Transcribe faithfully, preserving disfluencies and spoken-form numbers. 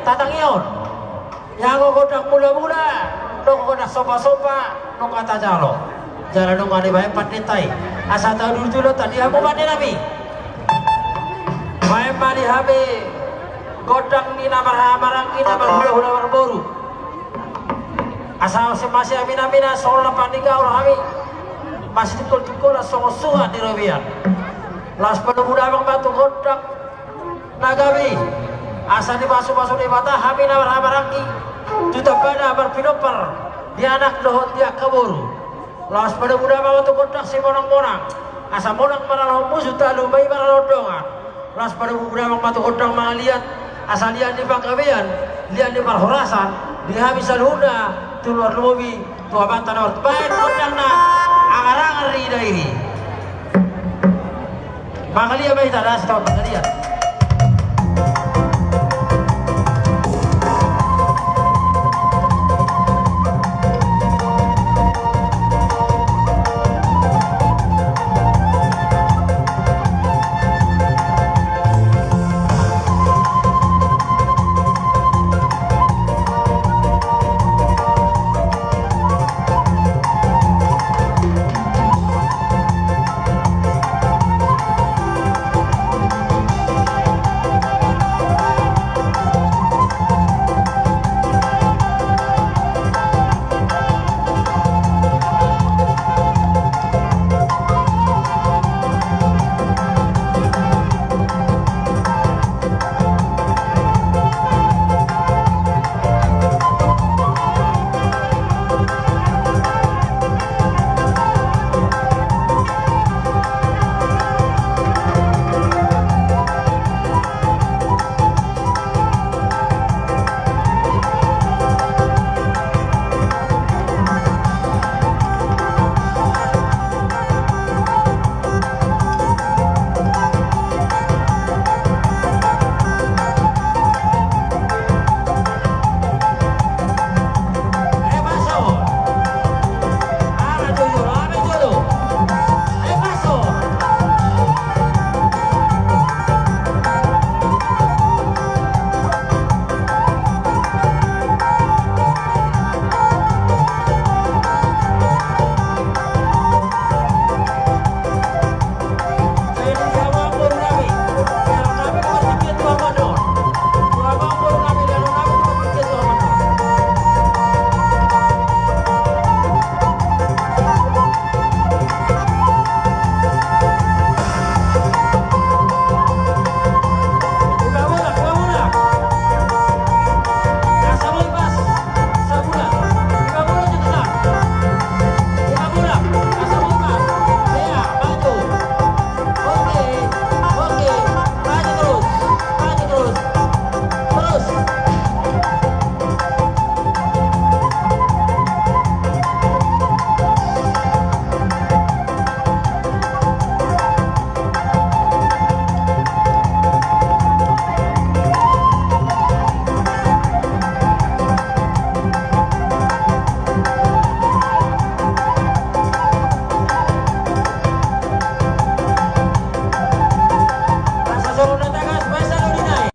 Tatangion. Ia anggo gondang mula-mula, nunga gondang somba-somba, nunga tajalo. Jala nunga dibaen pandita i. Asa taudut-udut do tadi hamu pande nami. Baen ma di hami gondang ni na marhaha maranggi, na marhula-hula marboru. Asa masiamin hami na songon na pandigaol hami. Masitungkol-tungkolan songon suhat ni robean. Laos padomu damang ma tu gondang na gabe i, asa dipasu-pasu Debata hami na marhaha maranggi, tu tambana marpinompar di anak dohot di angka boru. Laos padomu damang ma tu gondang simonang-monang, asa monang marhalado musu, talu ma i marhalado dongan. Laos padomu damang ma tu gondang mangaliat, asa liat ni panggabean, liat ni parhorasan di hami saluhutna, tu luar lumobi tu Amanta na martua. Baen gondang na angar-angar i da i. Mangaliat ma hita da, sitaon mangaliat.